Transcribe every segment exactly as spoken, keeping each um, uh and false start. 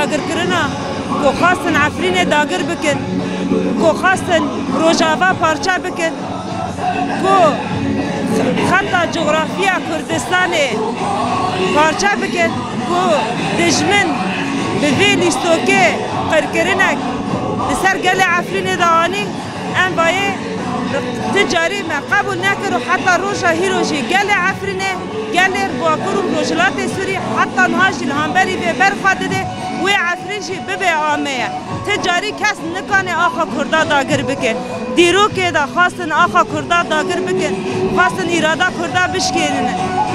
Dagirkirina ku xwestin Efrînê dagir bikin, ku xwestin Rojava parçe bikin, ku xeta cografiya Kurdistanê parçe bikin, ku dijmin bi vê lîstokê qirkirinek li ser gelê Efrînê de anî, em vayê ti carî me qebûl nekir û heta roja hîro jî gelê Efrînê, gelê Bakur û Rojhilatê Sûrî heta niha jî li hemberî vê berxwe dide, wê Efrîn jî bibe ameye. Ti carî kes nikane axa Kurda dagir bike. Dîrokê de xwestin axa Kurda dagir bikin, xwestin îrada Kurda bişkênine.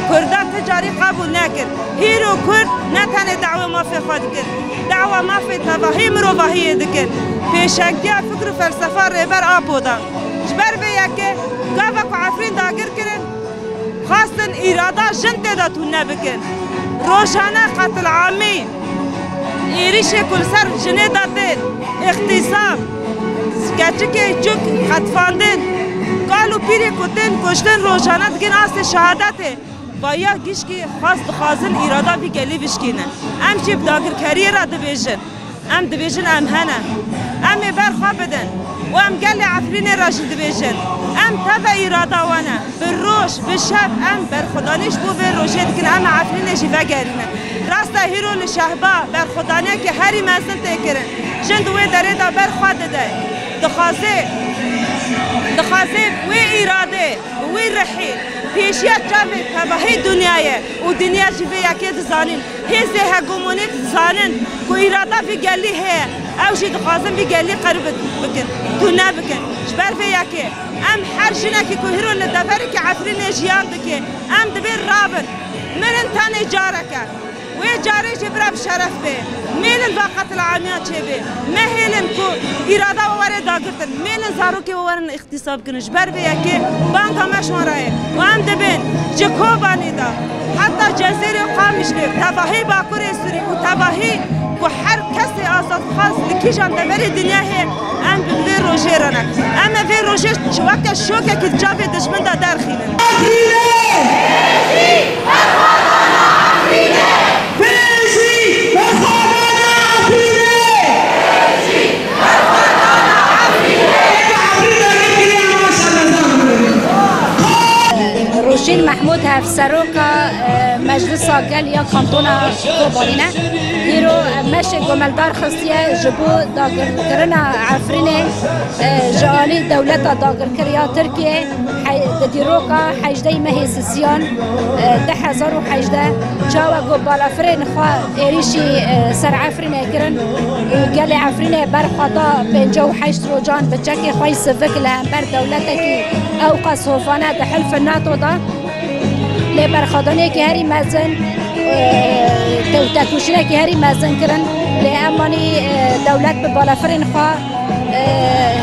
Kurda ti carî qebûl nekir. Hîro Kurd ne tenê dawê mafê xwe dikin, dawa mafê tevahî mirovahiyê dikin. Pêşengiya fikr û felsefa Rêber Apo de. Ji ber vê yekê gava ku Efrîn dagir kirin, xwestin îrada jin tê de tune bikin. Rojane qetil amî, êrîşê ku li ser jinê de tên, îxtîsab, keçikê çûk xetfandin, kal û pîrê ku tên kuştin rojane digin astê şehadetê. Vaya gişkî xwest dixwazin îrada vî gelî bişkînin. Em jî bi dagirkeriyê re dibêjin. Em dibêjin em hene. Em ê berxwe bidin û em gelê Efrînê re jî dibêjin. Em teve îrada we ne. Bi roj, bi şev em berxwedanî ji bo vê rojê dikin. Em ê Efrînê jî vegerînin. Rast e hîro li Şehba berxwedaniyeke herî mezin tê kirin. Jin di wê derê de berxwe dide. Dixwaze, dixwaze wê îradê, wî rihî pêşiya çavê tevahî dinyayê û dinya jî vê yekê dizanin. Hêzê hegemonî dizanin ku îrada vî gelî heye. Ew jî dixwazin vî gelî qerib bikin, tune bikin. Ji ber vê yekê em her jinekî ku hîro li deverekî Efrînê jiyan dike, em dibê rabin. Mirin tenê careke. Wê carê jî bira bi şeref bê. Mêlin va qetil amiya çêbê. Mehêlin ku îrada we were dagirtin. Mêlin zarokê we werin îxtîsa bikin. Ji ber vê yekê banga me ji wan re ye. Û em dibên ji Kobanê de heta Cezêrê û Qamişlê, tevahî Bakurê Sûrî û tevahî ku her kesê azadxwaz li kîjan deverê dinya heye, em bi vê rojê re ne. Em ê vê rojê weke şokekî di çavê dijmin de derxînin. Rojîn Mehmûd Hevseroka, e, Meclisa Gel ya Kantona Kobanî ne. Îro meşê gomeldar xistiye ji bo dagirkirina Efrînê, e, ji alî dewleta dagirkir ya Tirkiyê. Hey-, di dîroka hejdehê mehê sisiyan, e, du hezar û hejdeh, çawa ku balafirên xwe êrîşî, e, ser Efrînê kirin û gelê Efrînê berxwe da pêncî û heşt rojan bi çekê xwe yî sivik li hember dewletekî ewqas hovane di hilfê nato de. Lê berxwedaniyekî herî mezin, e, te-, têkoşînekî herî mezin kirin. Lê emanî, e, dewlet bi balafirên xwe e,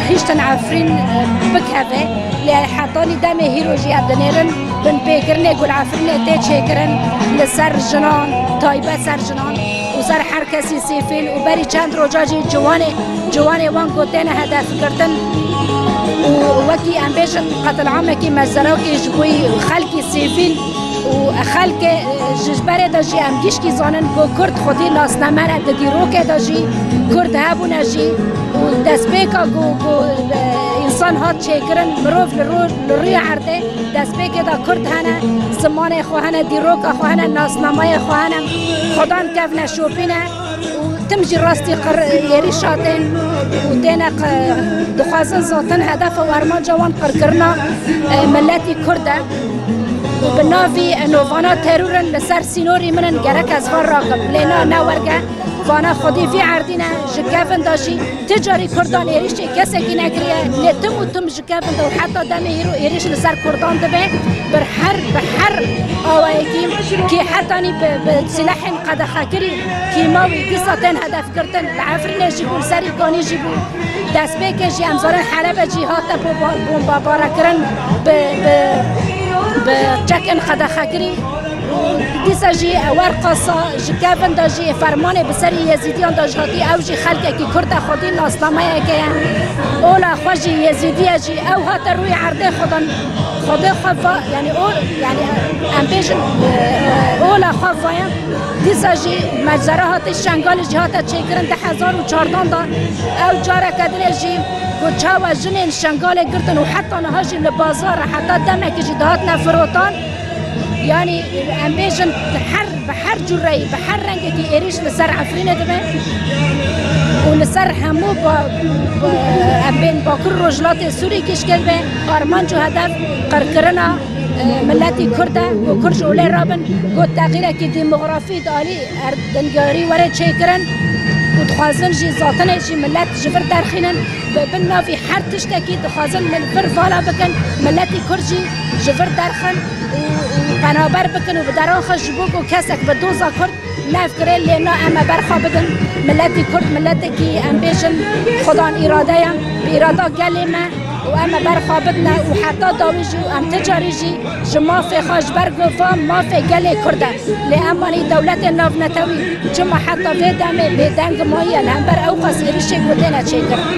hiştin Efrîn, e, bikeve. Lê hetanî demê hîro jî ev dinêrin binpêkirinê ku li Efrînê tê çêkirin li ser jinan, taybet ser jinan û ser her kesî sivîl û berî çend roja jî ciwanê, ciwanê wan ku têne hedefgirtin û wekî em bêjin qetilamekî mezzerakî ji bo xelkî sivîl û xelkê, e, ji, ji berê de jî em gişkî zanin ku Kurd xwedî nasname ne, di dîrokê de jî Kurd hebûne jî û destpêka ku, ku, e, însan hat çêkirin, mirov li rû-, li rûyê erdê destpêkê de Kurd hene, zimanê xwe hene, dîroka xwe hene, nasnameya xwe hene, xwedan kevne şopîne. Û tim jî rastî qir-, êrîşa tên û têne qi-, dixwazin zaten hedef û armanca wan qirkirina, e, miletî Kurd e. Û bi navî, e, no vana teror in, li ser sînorî min in, gerek ez van rakim. Lê na ne werge, vana xwedî vî erdî ne, ji kevin de jî ti carî Kurdan êrîşê kesekî nekiriye, lê tim û tim ji kevin de û heta demê hîro êrîş li ser Kurdan dibe, bi her, bi her awayekî kî hetanî bi, bi silehên qedexekirî kîmawî dîsa tên hedefgirtin, li Efrînê jî bû, li serî Kanî jî bû. Destpêkê jî em zanin Helebê jî hate bo-, bo-, bombabarekirin bi, bi, bi çekên qedexekirî. Û Dîsa jî werqasa ji kevin de jî fermanê bi serî Yezîdiyan de jî hatî, ew jî xelkekî Kurd e, xwedî nasnameyeke ye. Ola xwe jî Yezîdiye jî ew hate rûyê erdê xwedan, xwedê xwe va, yanî o, yanî em bêjin, e, ola xwe vaye. Dîsa jî mecera hate Şengalê jî hate çêkirin du hezar û çardan de. Ew careke din e jî ku çawa jinên Şengalê girtin û heta niha jî li bazar e, heta demekê jî dihatine firotan. Yanî em bêjin her, bi her cureyî, bi her rengekî êrîş li ser Efrînê dibe û li ser hemû ba-, ba-, em bên Bakur Rojhilatê Sûrî gişkê dibe. Armanc û hedef qirkirina, e, miletî Kurd e, ku Kurd ji olê rabin, ku texîrekî demografî di alî erdingarî were çêkirin û dixwazin jî zatinê jî milet ji vir derxînin. Bi bin navî her tiştekî dixwazin min vir vala bikin, miletî Kurd jî ji vir derxin û, û penaber bikin û bi deran xwe ji bo ku kesek bi doza Kurd nefkirê lê na em ê berxwe bidin. Miletî Kurd miletekî em bêjin xudan îrade ye, bi îrada gelê me û em ê berxwe bidine û heta dawî jî û em ti carî jî ji mafê xwe ji ber ku va mafê gelê Kurd e. Lê em anî dewletên navnetewî çima heta vê demê bêdeng maye li hember ew qas êrîşê ku têne çêkirin?